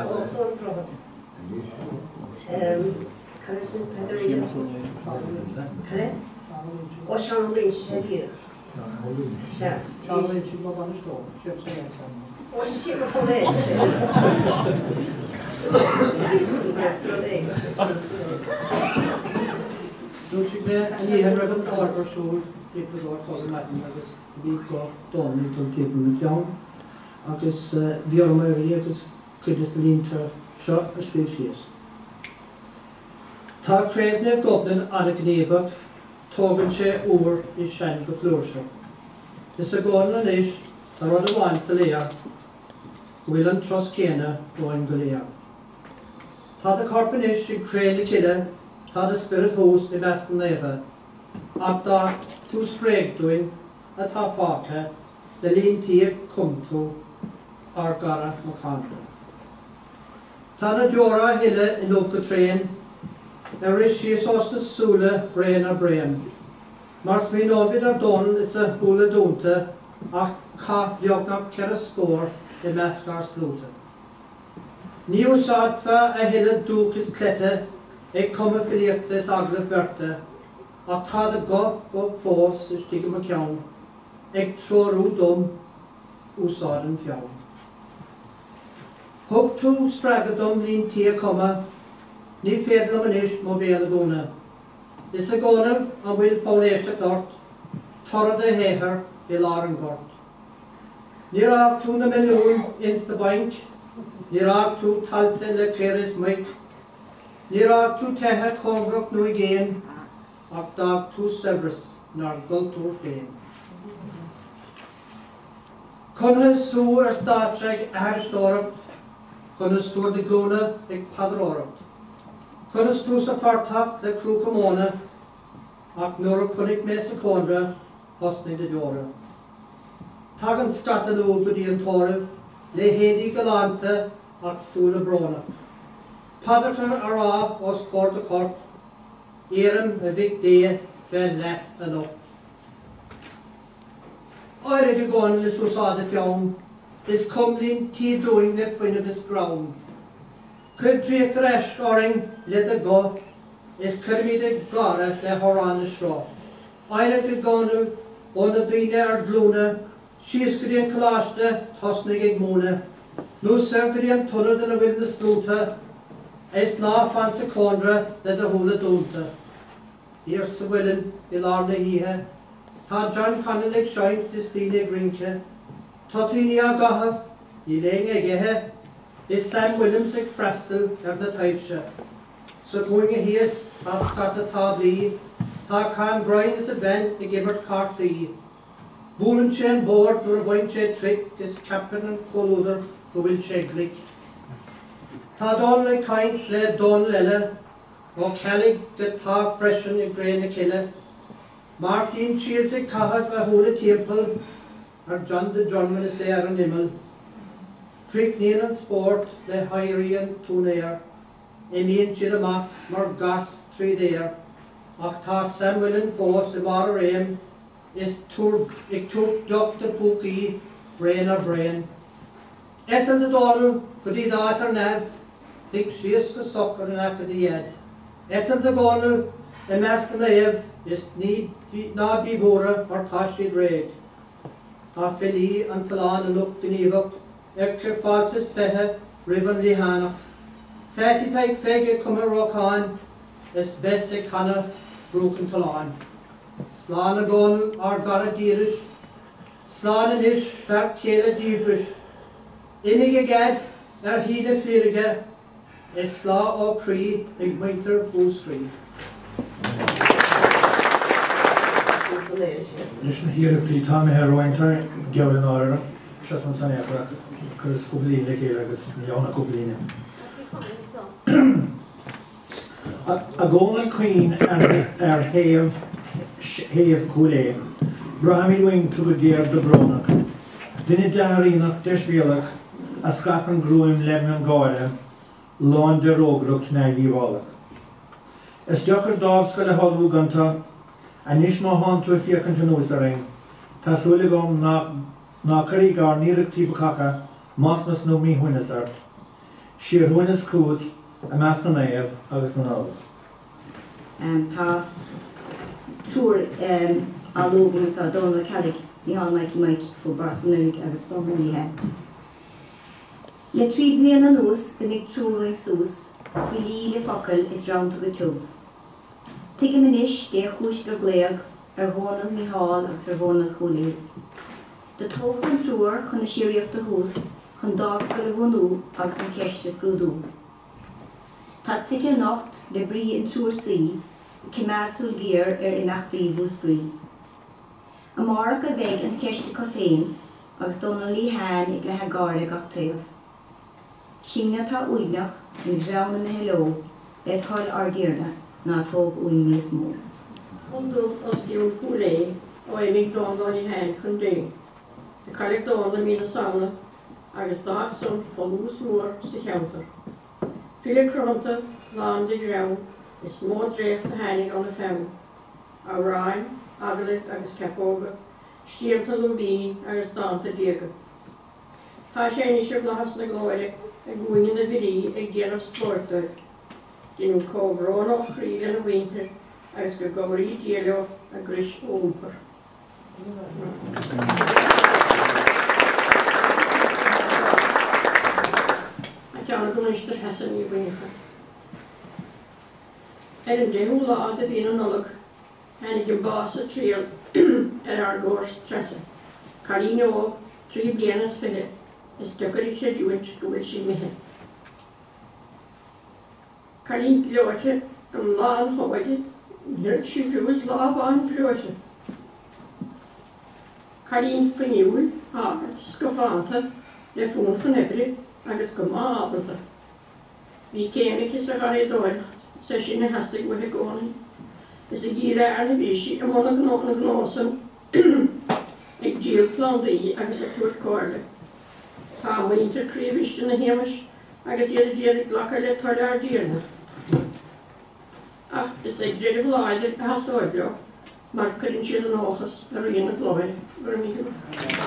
ó Chluain Droichead. Cad é sin? Peadar Cad é? Ó Seán Ó Loingsigh, sea díreach. Sea. Seán Ó Loingsigh mo bhainisteoir, Séamus Ó Loingsigh. Ó Séamus Ó Loingsigh. Rud éigin. Dhúisigh mé an oíche roimh an tórramh ar siúl timpeall a dó a chlog ar maidin agus bhí guth Dónaill ag dul timpeall mo cheann agus bhí orm éirí agus cuid des na línte seo a scríobh síos. Tá Craobh Naomh Gobnait an-ghníomhach, tógann sé uair is seinn go flúirseach. Is a Dhónaill anois tá rud amháin soiléir, go bhfuil an turas céanna romhainn go léir. Tá do chorp anois i gcré na cille, tá do spiorad thuas i measc na naomh, ach d'fhág tú scréach dúinn atá fágtha na líntí a chum tú, ár gcara macánta. Tá na deora á shileadh inniu go tréan, ag rith síos ós na súile braon ar braon, mar smaoineoimid ar Dónall is a shúile dúnta ach chaith beagnach 4 scór i measc ár sluaite. Ní úsáidfeá a thuilleadh dúch is cleite ag cumadh filíochta is agallamh beirte, ach tá do ghuth go fós istigh i mo cheann, ag treorú dom úsáid an pheann. Thug tú spreagadh dom líntí a chumadh, ní féidir liom anois mo bhéal a dhúnadh. Is a Dhónaill an bhfuil fonn éisteacht ort, toradh do shaothair i lár an ghoirt. Níor fhág tú na milliúin ins na bainc, níor fhág tú tailte le caora is muic, níor fhág tú tithe cóngarach nó i gcéin, ach d'fhág tú saibhreas 'nár gcultúr féin. Chonacthas thú ar stáitse ag aithriseoireacht, chonacthas tú ar do ghlúine ag paidreoireacht, chonacthas tú sa phortach le crúca móna, ach nuair a chonaic mé sa chónra thosnaigh na deora. Tagann scata nua go dtí an tórramh, le héadaí galánta ach súile brónach. Paidreacha á rá os comhair do choirp, iarraim a mhic Dé bheith leat anocht. Éirigh a Dhónaill is úsáid do pheann, is cum líntí dúinn le fuinneamh is greann. Cuir draíocht ar ais orainn le do ghuth, is cuirimid ag gáire le hamhrán is sruth. Éirigh a Dhónaill ó na daoine ar glúine, síos go dtí an coláiste, tosnaigh ag múineadh, nó soir go dtí an t-ionad ina bhfuil na sluaite, is ná fan sa chónra le do shúile dúnta. Thiar sa mhuileann i lár na hoíche, tá John Connolly ag seinnt is daoine ag rince, toitíní á gcaitheamh, níl éinne ag ithe, is Sam Williams ag freastal ar na taibhse. Sa chúinne thíos tá scata táblaí, tá Con Bryan is a bhean ag imirt cártaí. Buaileann sé an bord nuair a bhain sé trick is ceapann an comhluadar go bhfuil sé glic. Tá Dónal ag caint le Dónal eile, Ó Ceallaigh atá freisin i gcré na cille. Máirtín Shields ag caitheamh a shúile timpeall ar John the Journeyman is é ar an imeall. Críochnaíonn an spórt le héirí an t-úinéir. Imíonn siad amach mar ghas tríd aer, ach tá Sam Whelan fós i mbarr a réim is ag tabhairt deoch do phúcaí braon ar bhraon. Eitilt a Dhónaill go dtí d'áit ar neamh, suigh síos go socair in aice do Dhaid. Eitilt a Dhónaill i measc na naomh is ná bí buartha mar tá siad réidh. Tá filí an tOileáin anocht gníomhach ag cur fáilte is 20 roimh an Liathánach. Pheaití Thaidhg Pheig ag cumadh rocáin is Bess ag canadh Bruach an tSuláin. Slán a Dhónaill ár gcara dílis, slán anois fear céile díograis. Imigh ag fhad ar shlí na fírinne is slán ó chroí ag muintir Mhúscraí. Leis na hiarrachtaí atá imithe romhainn, tá geall le náire orm seasamh anso in aon chor ach chuireas cúpla líne le chéile agus níl ann ach cúpla líne. A Dhónaill chaoin ar thaobh thaobh Chúil Aodha, braithimid uainn tú go géar dobrónach. Duine dea-aríonnach deisbhéalach a scaipeann gruaim le miongháire lán de rógaireacht neamhdhíobhálach. Is deacair dámhscoil a shamhlú gan tu, anois má thánn tú ag féachaint anuas orainn, tá súil agam ná cuirfidh ár n-iarrachtaí bacacha, masmas nó míshuaimhneas ort. Siar chugainn is chugat i measc na naomh agus na n-ollamh. Tá triúr á lua agam anseo, Dónal Ó Ceallaigh, Micheál Mikey Mike, a fuair bás anuraidh, agus Dónal Lehane. Le trí bliana anuas d'imigh triúr uainn suas, filí le focail is rannta go tiubh. Tuigim anois dé chúis gur glaodh ar Dhónal Mícheál agus ar Dhónal Chúil Aodha. Do toghadh an triúr chun na síoraíochta thuas chun dámhscoil a bhunú agus an cheist a scrúdú. Táid suite anocht le brí an triúr saoi ag coimeád súil ghéar ar imeachtaí Mhúscraí. Amárach a bheidh an cheist acu féin agus Dónal Lehane ag leathadh gáire gach taobh. Sinne atá uaigneach in ghleann imithe leo, led thoil ár dTiarna, ná tóg uainn níos mó. Poll dubh os cionn Chúil Aodha ó imigh Dónal Ó Liatháin chun Dé. Do cailleadh Dónal i mí na Samhna agus d'fhág san folús mór sa cheantar. File cruthanta, lán de ghreann, is mó dréacht a tháinig óna pheann. Amhráin, agallaimh agus ceapóga, stiallta lúibíní agus dánta diaga. Tá sé anois i bhFlaitheas na Glóire i gcúinne na bhfilí ag déanamh spóirt dóibh. Deinim comhbhrón ó chroí lena mhuintir agus go gcabhraí Dia leo a gcrois a iompar. Tá ceann agam anois do Threasa Ní Mhuineacháin. Ar an deichiú lá de mhí na Nollag Tháinig an bás ag triall ar ár gcomharsa Treasa, cailín óg 23 bliana, is deacair a chreidiúint go bhfuil sí imithe. Cailín gleoite i mbláth na hóige, ní raibh sí fiú is lá amháin breoite. Cailín fuinniúil, ard, scafánta, le fonn chun oibre agus go maith ábalta. Bhí céim aici sa gharraíodóireacht, is é sin a theastaigh uaithi i gcónaí. Is i gCill Airne a bhí sí i mbun an ghnó san, ag díol plandaí agus ag tabhairt comhairle. Tá a muintir croíbhriste ina díomais agus iad ag iarraidh glacadh le toil ár dTiarna. Ach is i gcreideamh láidir a sheasóid leo mar cuireann siad a ndóchas i Rí na Glóire. Go raibh míle maith.